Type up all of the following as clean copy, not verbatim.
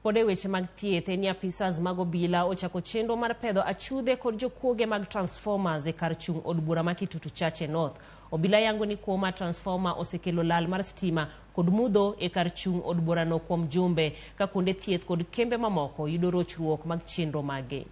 Pod e weche mag thieth en ni apisas mag obila ochako chenro mar pedho achudhe kod jokuoge mag transformers e kar chung' od bura ma Kitutu Chache North. Obila yango ni kuo mar transformer osekelo lal mar stima kod mudho e kar chung' od burano kuom jumbe ka kuonde thieth kod kembe mamoko yudo rochruok mag chenro maggi.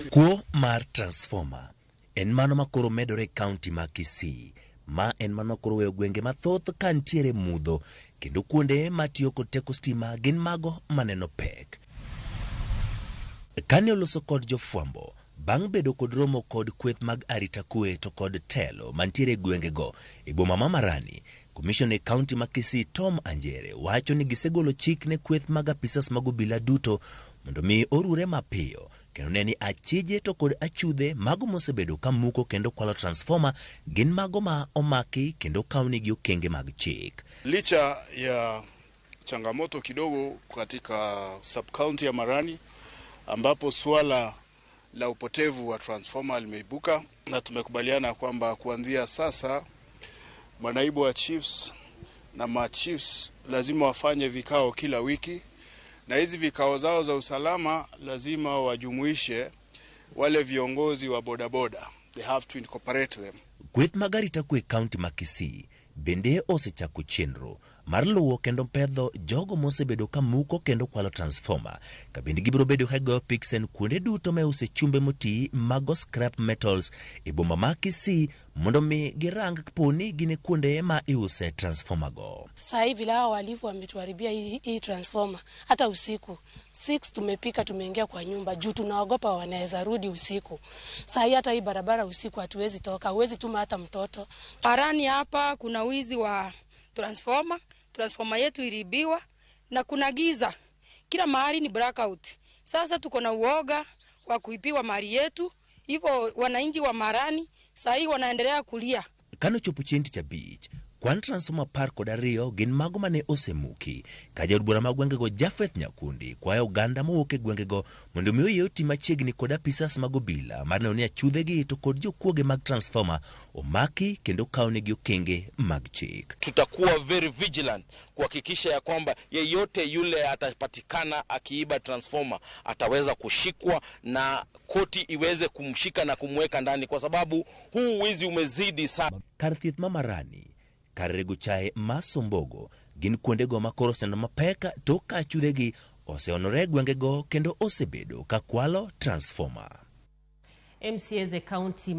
Kuo mar transformer en mano makoro medore e kaunti ma Kisii. Ma en mano makoro weyo gwenge mathoth ka nitiere mudho kendo kuonde matiyo kod teko stima gin mago maneno pek. Kane oloso kod jofwambo bang' bedo kod romo kod kweth mag arita kwe to kod telo mantiere e gwengego e boma ma Marani, Komishona e kaunti ma Kisii Tom Anjere wacho ni gisegolo chik ne kweth mag apisas mag obila duto mondo mi orure mapiyo kendo ne ni achije to kod achudhe mago mosebedo ka muko kendo kwalo transformer gin mago ma omaki kendo okawnigi okenge mag chik. Licha ya changamoto kidogo katika sub-county ya Marani ambapo suala la upotevu wa transformer limeibuka, na tumekubaliana kwamba kuanzia sasa manaibu wa chiefs na machiefs lazima wafanye vikao kila wiki, na hizi vikao zao za usalama lazima wajumuishe wale viongozi wa bodaboda. They have to incorporate them. Kweth mag arita kwe e kaunti ma Kisii bende osechako chenro mar luwo kendo pedho jogo mosebedo ka muko kendo kwalo transformer ka bende gibiro bedo ka gigoyo piksen kuonde duto ma iuse chumbe moti mago scrap metals e boma ma Kisii mondo mi girang poni gin e kuonde ma iuse transformer go. Saa hii vile hao wahalifu wametuharibia hii transformer, hata usiku 6 tumepika, tumeingia kwa nyumba juu tunaogopa wanaweza rudi usiku. Saa hii hata hii barabara usiku hatuwezi toka, huwezi tuma hata mtoto. Marani hapa kuna wizi wa transformer, transformer yetu iliibiwa na kuna giza kila mahali ni blackout. Sasa tuko na uoga wa kuibiwa mali yetu, hivyo wananchi wa Marani saa hii wanaendelea kulia. Kanochopo chieng' tich abich, kwan transformer 12 gin mago mane osemuki ka jaod bura ma gwengego Japheth Nyakundi kwayo oganda mowuok e gwengego mondo mi oyie oti machiegni kod apisas mag obila mar neno ni achudhegi to kod jokuoge mag transformer omaki kendo okawnegi okenge mag chik. Tutakuwa very vigilant kuhakikisha ya kwamba yeyote yule atapatikana akiiba transformer ataweza kushikwa na koti iweze kumshika na kumweka ndani, kwa sababu huu wizi umezidi sana. Kar thieth ma Marani, kar rego chae ma Sombogo gin kuondego ma koro osendo mapek tok ka achudhegi oseonore e gwengego kendo osebedo ka kwalo transformer. MCAs e kaunti ma